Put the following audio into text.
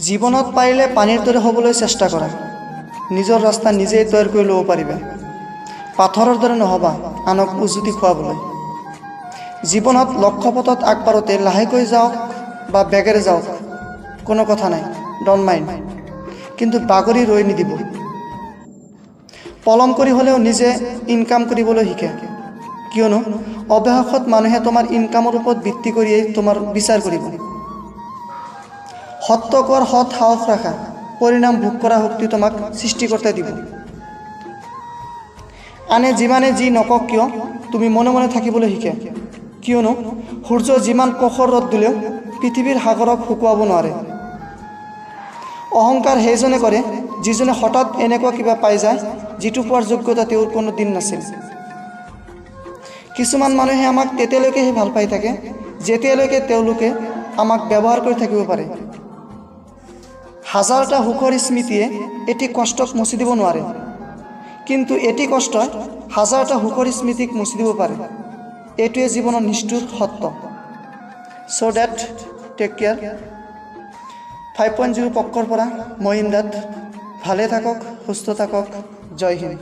জীৱনত পাৰিলে পানীৰ দৰে হ'বলৈ চেষ্টা কৰা, নিজৰ ৰাস্তা নিজেই তৈয়াৰ কৰি ল'ব পাৰিবা। পাথৰৰ দৰে নহ'বা আনক উজুতি খুৱাবলৈ। জীৱনত লক্ষ্যপথত আগবাঢ়োতে লাহেকৈ যাওক বা বেগেৰে যাওক, কোনো কথা নাই, don't mind, কিন্তু বাগৰি ৰৈ নিদিব। পলম কৰি হ'লেও নিজে ইনকাম কৰিবলৈ শিকে, কিয়নো অৱশেষত মানুহে তোমাৰ ইনকামৰ ওপৰত ভিত্তি কৰিয়েই তোমাৰ বিচাৰ কৰিব। সত্য কোৱাৰ সৎ সাহস ৰাখা, পৰিণাম ভোগ কৰা শক্তি তোমাক সৃষ্টিকৰ্তাই দিব। আনে যিমানে যি নকওক কিয়, তুমি মনে মনে থাকিবলৈ শিকে, কিয়নো সূৰ্য যিমান প্ৰখৰ ৰ'দ দিলেও পৃথিৱীৰ সাগৰক শুকুৱাব নোৱাৰে। অহংকাৰ সেইজনে কৰে যিজনে হঠাৎ এনেকুৱা কিবা পাই যায় যিটো পোৱাৰ যোগ্যতা তেওঁৰ কোনো দিন নাছিল। কিছুমান মানুহে আমাক তেতিয়ালৈকেহে ভাল পাই থাকে যেতিয়ালৈকে তেওঁলোকে আমাক ব্যৱহাৰ কৰি থাকিব পাৰে। হাজাৰটা সুখৰ স্মৃতিয়ে এটি কষ্টক মুচি দিব নোৱাৰে, কিন্তু এটি কষ্টই হাজাৰটা সুখৰ স্মৃতিক মুচি দিব পাৰে। এইটোৱে জীৱনৰ নিষ্ঠুৰ সত্য। So that take care. 5.0 পক্ষৰ পৰা মই ইমদাদ। ভালে থাকক, সুস্থ থাকক, জয় হিন্দ।